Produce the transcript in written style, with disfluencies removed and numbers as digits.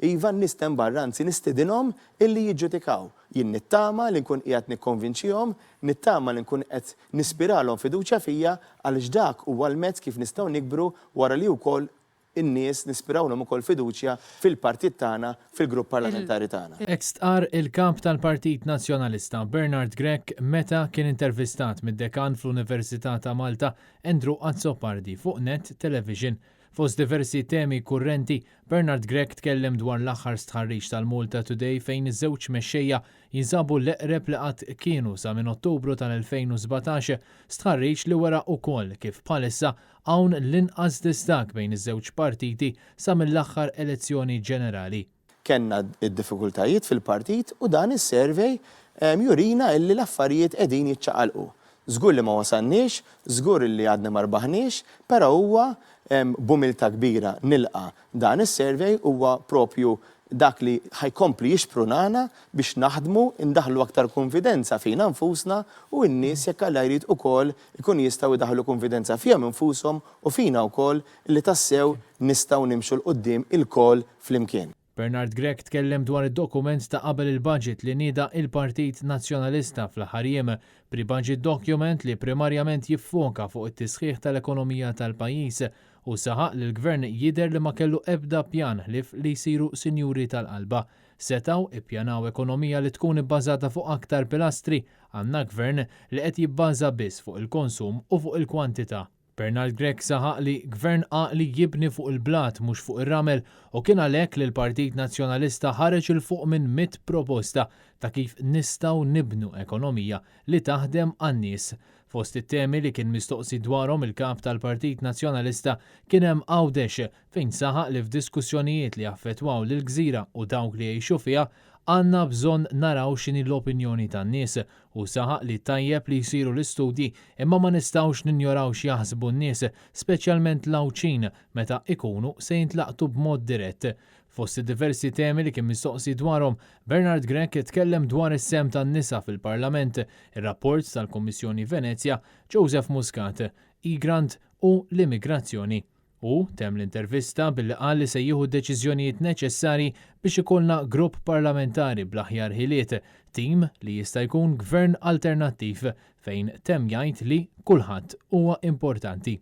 Iva, n-nies t'hemm barra anzi nistedinhom illi jiġġudikaw. Jien nittama li nkun qiegħed nikkonvinċihom, nittama li nkun qed nispiralhom fiduċja fija għaliex dak huwa l-mezz kif nistgħu nikbru wara li wkoll in-nies nispirawlhom ukoll fiduċja fil-partit tagħna, fil-grupp parlamentari tagħna. Hekk stqarr il-Kap tal-Partit Nazzjonalista, Bernard Grech meta kien intervistat mid-Dekan fl-Università ta' Malta, Andrew Azzopardi fuq Net Television. Fost diversi temi kurrenti, Bernard Grech tkellem dwar l-aħħar stħarriġ tal-Malta Today fejn iż-żewġ mexxejja jinsabu l-eqreb li qatt kienu sa minn Ottubru tal-2017, stħarriġ li wera ukoll kif bħalissa hawn l-inqas distakk bejn iż-żewġ partiti sa mill-aħħar elezzjoni ġenerali. Kellna d-diffikultajiet fil-partit u dan is-survey jurina illi l-affarijiet qegħdin jiċċaqalqu. Żgur li ma wasalniex, żgur illi għadna ma rbaħniex, però huwa b'umiltà kbira nilqa' dan is-survey, huwa propju dak li ħa jkompli jixprunana biex naħdmu, indaħħlu aktar kunfidenza fina nfusna u n-nies jekk Alla jrid ukoll ikunu jistgħu jdaħħlu kunfidenza fihom infushom u fina wkoll li tassew nistgħu nimxu 'l quddiem ilkoll flimkien. Bernard Grech tkellem dwar id-dokument ta' qabel il-budget li nieda il-Partit Nazzjonalista fl-aħħar jiem, pre-budget document li primarjament jiffoka fuq it-tisħiħ tal-ekonomija tal-pajjiż u saħaq li l-Gvern jidher li ma kellu ebda pjan ħlief li jsiru sinjuri tal-qalba. Setgħu ippjanaw ekonomija li tkun ibbażata fuq aktar pilastri, għandna Gvern li qed jibbaża biss fuq il-konsum u fuq il-kwantità. Bernard Grech saħaq li Gvern għaqli jibni fuq il-blat mhux fuq ir-ramel u kien għalhekk li l-Partit Nazzjonalista ħareġ 'il fuq minn mitt proposta ta' kif nistgħu nibnu ekonomija li taħdem għan-nies. Fost it-temi li kien mistoqsi dwarhom il-Kap tal-Partit Nazzjonalista kien hemm Għawdex fejn saħaq li f'diskussjonijiet li jaffettwaw lill-gżira u dawk li jgħixu fiha għandna bżonn naraw x'inhi l-opinjoni tan-nies u saħaq li tajjeb li jsiru l-istudji imma ma nistgħux ninjoraw x'jaħsbu n-nies, speċjalment l-Għawdxin meta ikunu se jintlaqtu b'mod dirett. Fost id-diversi temi li kien mistoqsi dwarhom, Bernard Grech tkellem dwar is-sehem tan-nisa fil-Parlament, ir-rapport tal-Kummissjoni Venezja, Joseph Muscat, Egrant u l-immigrazzjoni. Hu temm l-intervista billi qal li se jieħu d-deċiżjonijiet neċessarji biex ikollna grupp parlamentari bl-aħjar ħiliet, tim li jista' jkun gvern alternattiv fejn temm jgħid li kulħadd huwa importanti.